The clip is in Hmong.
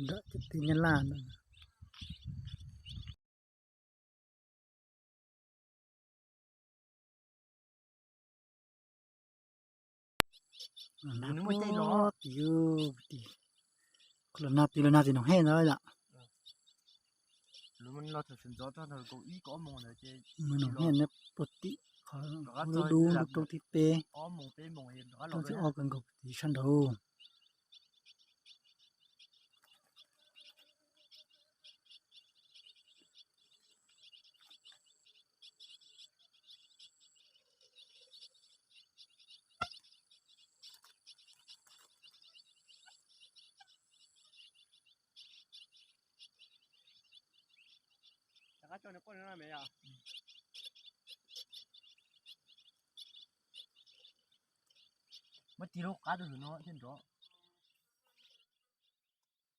Nram cov tij Nyab Laj ntawd. Nag puag tim, tim, los nag tim, los nag tim Noom Hej ntawd yom. Mus Noom Hej ntawd puag tim qhov dub dub ntuj roob thib peb, roob thib ob kawg nkaus tim sab nraud. Muab tig lub qab rau ntawm no thiaj nrov.